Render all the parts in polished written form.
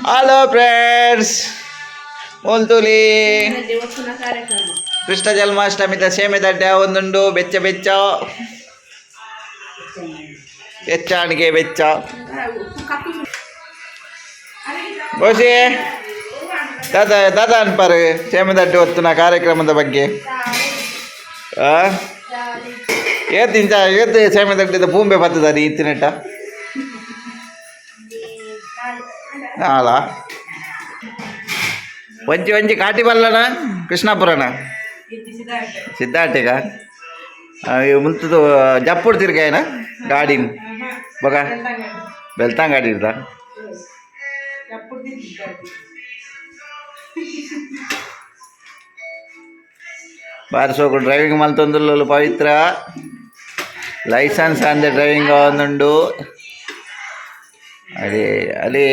Hello friends, ಮೊಲ್ತುಲಿ ಕೃಷ್ಣ ಜನ್ಮಾಷ್ಟಮಿದ ಸೇಮೆ ದಡ್ಡೆ ಒಂದುಂಡು. ಬೆಚ್ಚ ಬೆಚ್ಚ ಬೆಚ್ಚಾಣಿಗೆ ಬೆಚ್ಚ ಬೋಸಿ. ದಾದಾ ದಾದಾ ಅನ್ಪಾರು ಸೇಮೆ ದಡ್ಡೆ ಒತ್ತುನ ಕಾರ್ಯಕ್ರಮದ ಬಗ್ಗೆ? ಆ ಏತ್ ಇಂಚ ಏತ್ ಸೇಮೆ ದಡ್ಡಿದ ಪೂಂಬೆ ಬತ್ತದ ಇತ್ತಿನೆಟ್ಟ ನಾಲ ಒಂಜಿ ಒಂಜಿ ಕಾಟಿ ಬಲ್ಲನ ಕೃಷ್ಣಾಪುರನ ಸಿದ್ಧಾರ್ಥಿಗ ಮುಲ್ತದ ಜಪ್ಪುಡು ತಿರ್ಗಾಯನ ಗಾಡಿನ ಬಗ ಬೆಲ್ತಾಂಗಾಡಿ ಇರ್ದ. ಬಾರಿ ಸೋಕು ಡ್ರೈವಿಂಗ್ ಮಲ್ತೊಂದುಲ್ಲಲು. ಪವಿತ್ರ ಲೈಸೆನ್ಸ್ ಅಂದೆ ಡ್ರೈವಿಂಗ್ ಒಂದುಂಡು. ಅದೇ ಅದೇ,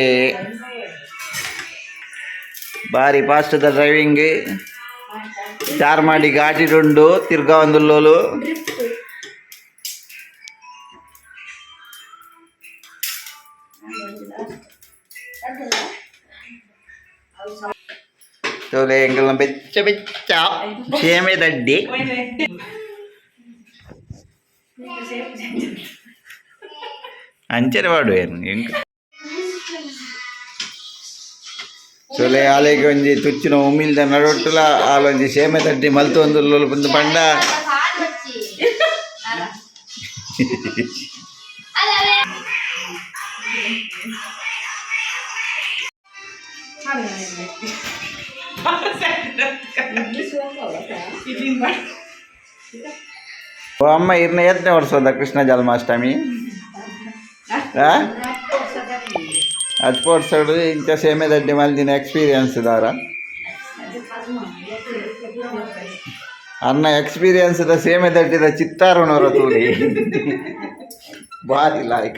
ಬಾರಿ ಫಾಸ್ಟ್ ದ ಡ್ರೈವಿಂಗ್. ಚಾರ್ಮಾಡಿ ಘಾಟಿಡುಂಡು ತಿರ್ಗಾವಂದುಲ್ಲೋಲು. ತೋಲೆ ಎಂಕಲ್ನ ಬೆಚ್ಚ ಬೆಚ್ಚ ಸೇಮೆ ದಡ್ಡಿ. ಅಂಚನೆ ಪಾಡುವೆ ಎಂಕ್. ಸೊಲೆ ಆಲೆಗ್ ಒಂಜಿ ತುಚ್ಚಿನ ಉಮಿಲ್ದ ನಡುಟ್ಟುಲ ಆಲೊಂಜಿ ಸೇಮೆ ದಡ್ಡಿ ಮಲ್ತೊಂದುಲ್ಲೋಲು ಪಂದ್ ಪಂಡ. ಓ ಅಮ್ಮ, ಇರ್ನ ಎತ್ತನೇ ವರ್ಷದ ಕೃಷ್ಣ ಜನ್ಮಾಷ್ಟಮಿ? ಅಜ್ಪೋರ್ಸಡು ಇಂಚ ಸೇಮೆ ದಡ್ಡಿ ಮಲ್ದಿನ ಎಕ್ಸ್ಪೀರಿಯನ್ಸ್ ದಾರ ಅನ್ನ ಎಕ್ಸ್ಪೀರಿಯನ್ಸ್ ದ ಸೇಮೆ ದಡ್ಡಿದ ಚಿತ್ತಾರುಣವರ ತೂಲಿ ಬಾರಿ ಲಾಯ್ಕ.